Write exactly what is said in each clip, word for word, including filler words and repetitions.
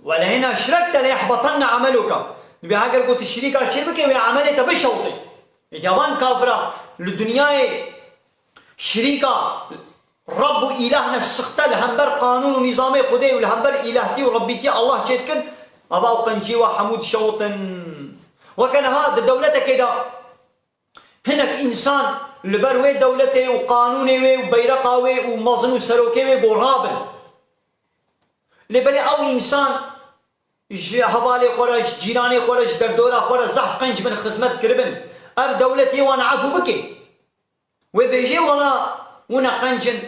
ولئن أشركت ليحبطن عملك. Dibê heger ku tu şirîka çê bikê, wê emelê te bişewitê. Êdî evan kafira li dinyayê şirîka Reb û îlah ne sixte li hember qanûn û nîzamê Xwedê û li hember îlahtî û Rebbîtî Allah çêdikin, ava ew qenciyê we hemû dişewitin. Weke niha di dewletekê de hinek însan li ber wê dewletê û qanûnê wê û beyreqa wê û mezin û serokê wê gorabin. Lê belê ew însan ji hevalê xwe re, ji cîranê xwe re, ji derdora xwe re zehf qenc bin, xizmet kiribin. Ev dewlet yê wan efû bike. Wê bêjê, wela hûn ne qenc in.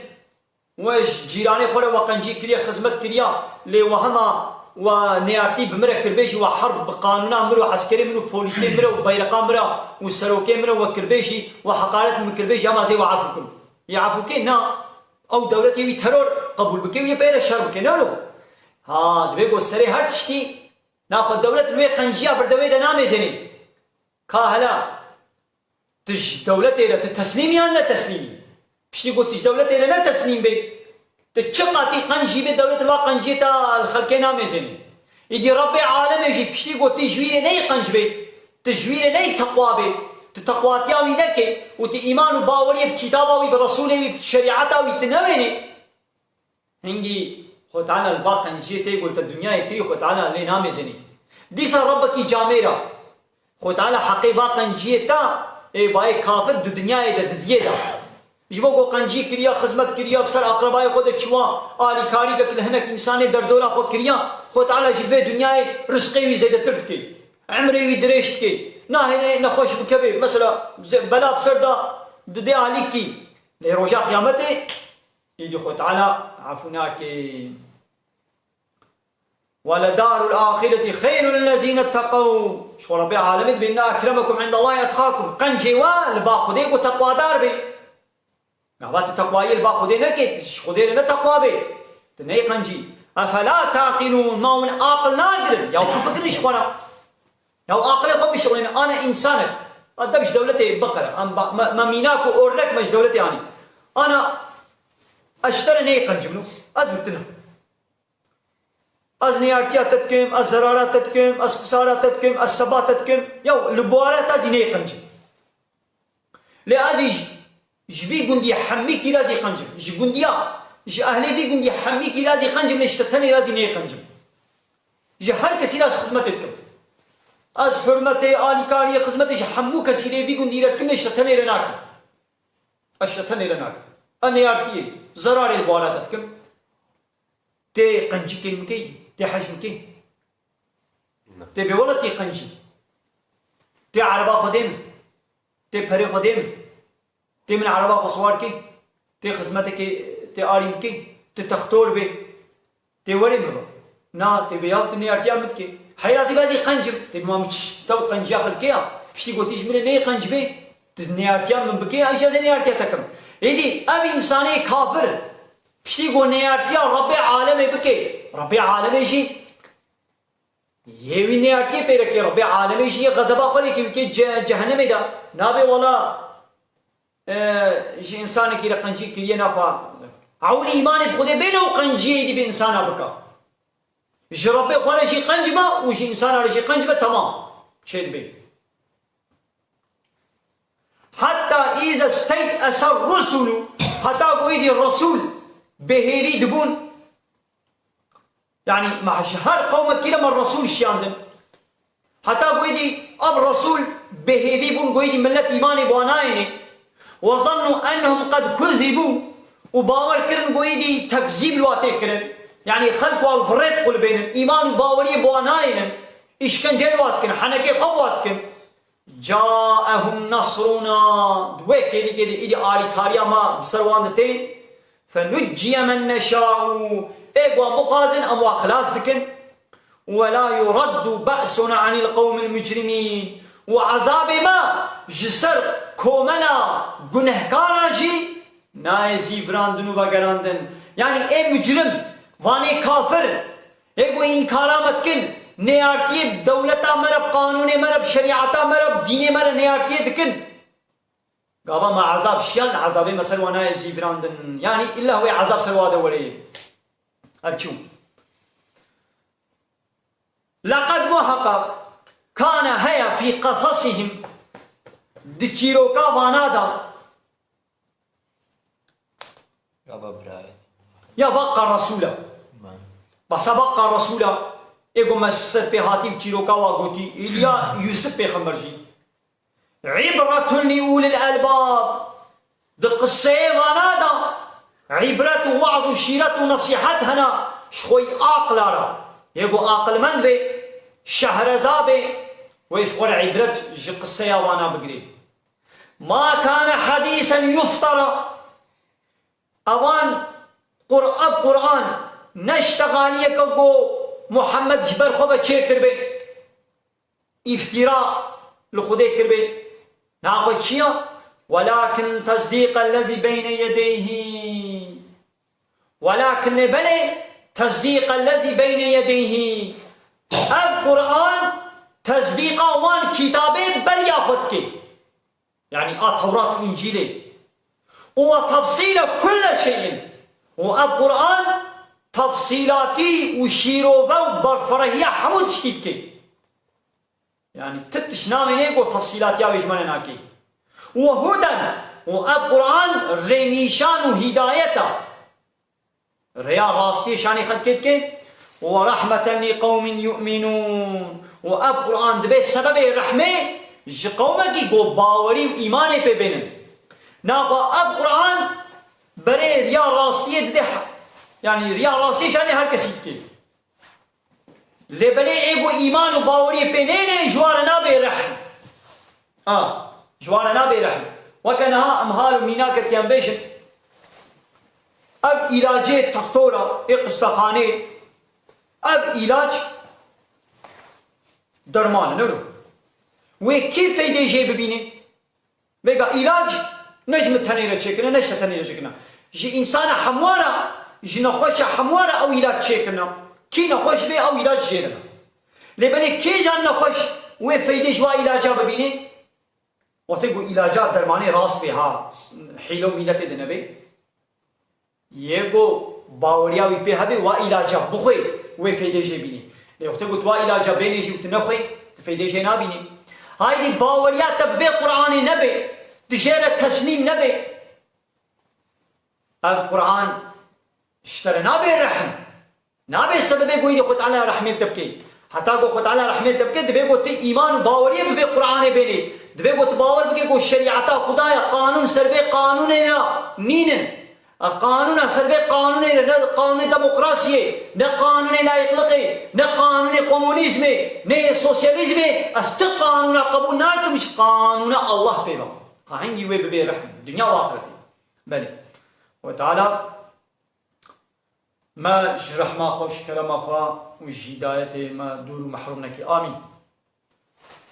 We ji cîranê xwe re we qencî kiriye, xizmet kiriya. Lê we hema we neyartî bi min re kiribê jî, we herb bi qanûna min re û eskerê min û polîsê min re û beyreqa min re û serokê min re we kiribê jî, we heqaret min kiribê jî, hema zê we efû kim. Yê efû kê? Na. Ew dewletê wî teror qebûl bike û yê pê re şer bike. Ne wilo? Ha, dibê ku serê her tiştî, naxwe dewlet li wê qenciya vir de wê de namêzenê. Ka hela, tu ji dewletê re, tu teslîm î yan ne teslîm î? Piştî ku tu ji dewletê re ne teslîm bê, tu çi qatî qenc jî bê, dewlet va qenciyê te li xelkê namêzenê. Îdî Rebbê alemê jî piştî ku tu ji wî re neyê qenc bê, tu ji wî re neyê teqwa bê, tu teqwatiya wî nekê û tu îman û baweriyê bi kitaba wî, bi Resûlê wî, bi şerîeta wî tu newênê, hingî Xwe Teala li va qenciyê tê ku te dinyayê kirî, Xwe Teala lê namêzenî. Dîsa Rebbekî camêr a. Xwe Teala heqê va qenciyê ta, ê bayê kafir di dinyayê de, di diyê de. Ji bo ku qencî kiriya, xizmet kiriya, bi ser aqrebayê xwe de çiwa, alîkarî de li hinek însanê derdora xwe kiriya, Xwe Teala ji vê dinyayê rizqê wî zêdetir dike. Emrê wî dirêj dike. Nahêle nexweş bikeve. Mesela, ze-, bela bi ser da didê alîkî. Lê roja qiyametê, Îdî Xwe Teala efû nake. ولدار الآخرة خير للذين اتقوا. Ji xwe Rebbê alemê dibê, إن أكرمكم عند الله أتقاكم. Qencê we li ba Xwedê ku teqwadar bê. Gava tu teqwayê li ba Xwedê nekê, tu ji Xwedê re ne teqwa bê. Tu neyê qencî. أفلا تعقلون. Ma hûn aqil nagirin? Ya hûn bifikirin ji xwe re. Ya aqilê xwe bişixulînin, ana însanek. A dev ji dewletê biqere. Em ba-, me, me mînak û ornek me ji dewletê anî. Ana ez ji te re neyê qencim no. Ez û tu ne. Ez neyartiya te dikim, ez zerara te dikim, ez xisara te dikim, ez seba te dikim. Ya li buwara te zî neyê qencim. Lê ez jî ji vî gundî hemîkî re zî qencim. Ji gundiya, ji ehlê vî gundî hemîkî re zî qencim, lê ji te tenê re zî neyê qencim. Ji her kesî re ez xizmetê dikim. Ez hurmetê, alîkariyê, xizmetê ji hemû kesî lê vî gundî re dikim, lê ji te tenê re nakim. Ez ji te tenê re nakim. Ez neyartiyê, zerarê li buwara te dikim. Tê qencîkên min key, tê hej min key. Tê bê wela tê qencî. Tê ereba Xwedê min. Tê perê Xwedê min. Tê min ereba xwe siwar kê. Tê xizmetekê, tê arî min kê. Tu textor bê. Tê werê min re. Na, tê bê ya tu neyartiya min dikê. Heyra zî bezî qencim. Tê bima min çi tew qenciya xelkê ya. Piştî gotî ji min re neyê qenc bê. Tu neyartiya min bikê, ez jî ez ê neyartiya te kim. Êdî ev însanê kafir. Piştî ku neyartiya Rebbê alemê bikê. Rebbê alemê jî Yê wî neyartiyê pê re kê, Rebbê alemê jî yê xezeba xwe lê kê, wî kê ce-, cehennemê de. Nabê wela, e, ji însanekî re qencî kiriye naxwe. Ewil îmanê bi Xwedê bêne û qenciyê êdî bi însana bika. Ji Rebbê xwe re jî qenc be û ji însana re jî qenc be, temam. Çêdibe. Heta îze stey'ese rusulu, heta ku êdî resûl bêhêvî dibûn, yanî me ji her qewmekî re me resûl şiyandin. Heta ku êdî ev resûl bêhêvî bûn, ku êdî millet îmanê bi wan nayênê. Ve zannu ennehum qed kuzibû, û bawer kirin ku êdî tekzîb li wan tê kirin. Yanî xelk wan li virêt qulibênin, îman û baweriyê bi wan nayênin, îşkence li wan dikin, henekê xwe bi wan dikin. Caehum nasruna, di wê kêlîkê de îdî alîkariya me bi ser wan de tên. Fenucciye men neşa'u, ê wan bixwazin em wan xilas dikin. Ve la yuraddu be'suna anil qewmil mucrimîn. Û ezabê me ji ser komela gunehkaran jî nayê zîvirandin û vegerandin. Yanî ê mucrim, vanê kafir, Ê ku înkara me dikin, neyartiyê bi dewleta me re, bi qanûnê me re, bi şerîeta me re, bi dînê me re neyartiyê dikin. Gava me ezab şiyan, ezabê me ser wan nayê zîvirandin. Yanî îlla wê ezab ser wan de were. Ev çû. Leqed muheqeq kane heye fî qesesihim, di çîroka vana de. Ya ba birayê. Ya vaqqa Resûla. Ben. Behsa vaqqa Resûla. Ê ku me ser pê hatî bi çîroka wa gotî. Îlya Yûsif pêxember jî. Îbretun li ulil elbab. Di qiseyê vana de îbret û weaz û şîret û nesîhet hene ji xweyî aqila re. Yê ku aqilmend bê, şehreza bê, wê ji xwe re îbret ji qiseya vana bigirê. Ma kane hedîsen yuftara. Evan Qur-, ev Quran ne ji teqaliyeke ku Muhammed ji ber xwe ve çêkiribê. Îftîra li Xwedê kiribê. Naxwe çi ya? Welakin tesdîqellezî beyne yedeyhî. Welakin lê belê tesdîqellezî beyne yedeyhî. Ev Quran tesdîqa wan kitabê beriya xwe dike. Yanî a Tewrat û Încîlê. Û we tefsîle kulle şeyin. Û ev Quran tefsîlatî û şîrove û berfirehiya hemû tiştî dike. Yanî ti tişt namêne ku tefsîlatiya wê ji me re nake. Û huden, û ev Quran rênîşan û hîdayet e. Rêya rastiyê şanê xelkê dike. Û rehmeten li qewmin yu'minûn. Û ev Quran dibe sebebê rehmê ji qewmekî ku bawerî û îmanê pê bênin. Naxwe ev Quran berê riya rastiyê dide he-, yanî riya rastiyê şanê her kesî dike. Lê belê ê ku îman û baweriyê pê nêne, ji wan re nabe rehm. Ha, ji wan re nabe rehm. Weke niha em hal û mînakekî em bêjin. Ev îlacê textora, ê qistexanê, ev îlac derman e, ne wilo? Wê kî feydê jê bibîne? Vêga îlac ne ji min tenê re çêkirine, ne ji te tenê re çêkirine. Ji însana hemû re, ji nexweşa hemû re ew îlac çêkirine. Kî nexweş bê, ew îlac jêrine. Lê belê kêjan nexweş wê feydê ji wa îlaca bibîne? Wextê ku îlaca dermanê rast bê ha, hîle û mîletê de nebê. Yê ku baweriya wî pê hebe, wa îlaca bixwe, wê feydê jê bînî. Lê wextê ku tu wa îlaca bênê jî û tu nexwe, tu feydê jê nabînî. Haydî baweriya te bi vê Quranê nebe, tu jê re teslîm nebe. Ev Quran ji te re nabe rehm. Nabe sebebê ku êdî Xwe Teala rehmê te bike. Heta ku Xwe Teala rehmê te bike, dibe ku tu îman û baweriyê bi vê Quranê bênê. Dibe ku tu bawer bike ku şerîeta Xuda ya, qanûn ser vê qanûnê re nînin. Qanûna ser vê qanûnê re, ne qanûnê demokrasiyê, ne qanûnê layîqliqê, ne qanûnê komunîzmê, ne yê sosyalîzmê, ez ti qanûna qebûl nakim ji qanûna Allah pê ve. Ha hingî wê bibê rehm, dinya û axretê. Belê. Xwe Teala me ji rehma xwe, ji kerema xwe û ji hîdayetê me dûr û mehrûm neke. Amîn.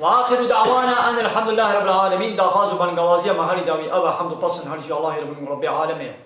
Ve axiru da'wana en elhamdulillahî rabbil alemîn. Daxwaz û bengawaziya me herî dawî ev e, hemd û pesn her jî Allahê Rebî û Rebbê alemê ye.